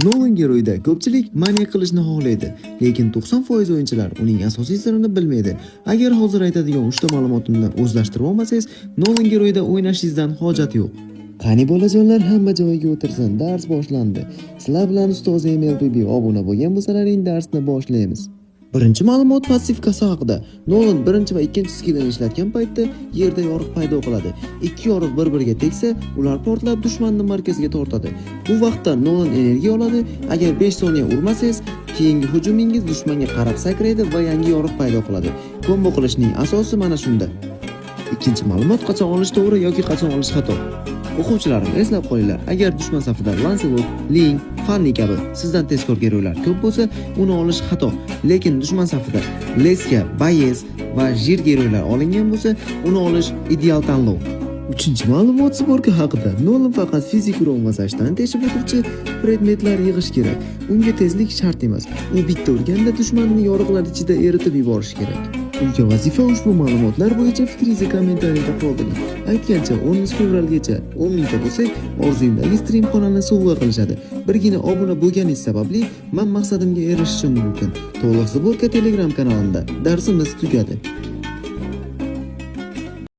Nolan Geroyda ko'pchilik manyak qilishni xohlaydi, lekin 90% o'yinchilar uning asosiy sirini bilmaydi. Agar hozir aytadigan 3 ta ma'lumotimni o'zlashtirib olmasangiz, Nolan Geroyda o'ynashingizdan hojat yo'q. Qani bolajonlar, hamma joyiga o'tirsin, dars boshlandi. Sizlar bilan ustoz MLPB. Obuna bo'lgan bo'lsalaring, darsni boshlaymiz. Birinchi ma'lumot passivkasi haqida. Nolan birinchi va ikkinchi skillini ishlatgan paytda yerda yoriq paydo qiladi. Ikki yoriq bir-biriga tegsa, ular portlab dushmanni markazga tortadi. Bu vaqtda Nolan energiya oladi. Agar 5 soniya urmasangiz, keyingi hujumingiz dushmanga qarab sakraydi va yangi yoriq paydo qiladi. Kombo qilishning asosi mana shunda. Ikkinchi ma'lumot: qachon olish to'g'ri yoki qachon olish xato. O'quvchilarim, eslab qolinglar, agar dushman safida Lancelot, Ling, Fanny kabi sizdan tezkor geroylar ko'p bo'lsa, uni olish xato. Lekin dushman safida Leska, Bayes va Jir geroylar olingan bo'lsa, uni olish ideal tanlov. Uchinchi ma'lumot сборка haqida. Nolan faqat fizik урон va защита ni teshib o'tuvchi predmetlar yig'ish kerak. Unga tezlik shart emas. U bitta urganda dushmanni yoriqlar ichida eritib yuborishi kerak. Uyga vazifa: ushbu ma'lumotlar bo'yicha fikringizni kommentariyada qoldiring. Aytgancha, 10 fevralgacha 10 mingta bo'lsak, orzuyimdagi stream xonani sovg'a qilishadi. Birgina obuna bo'lganingiz sababli men maqsadimga erishishim mumkin. To'liq сборка Telegram kanalimda. Darsimiz tugadi.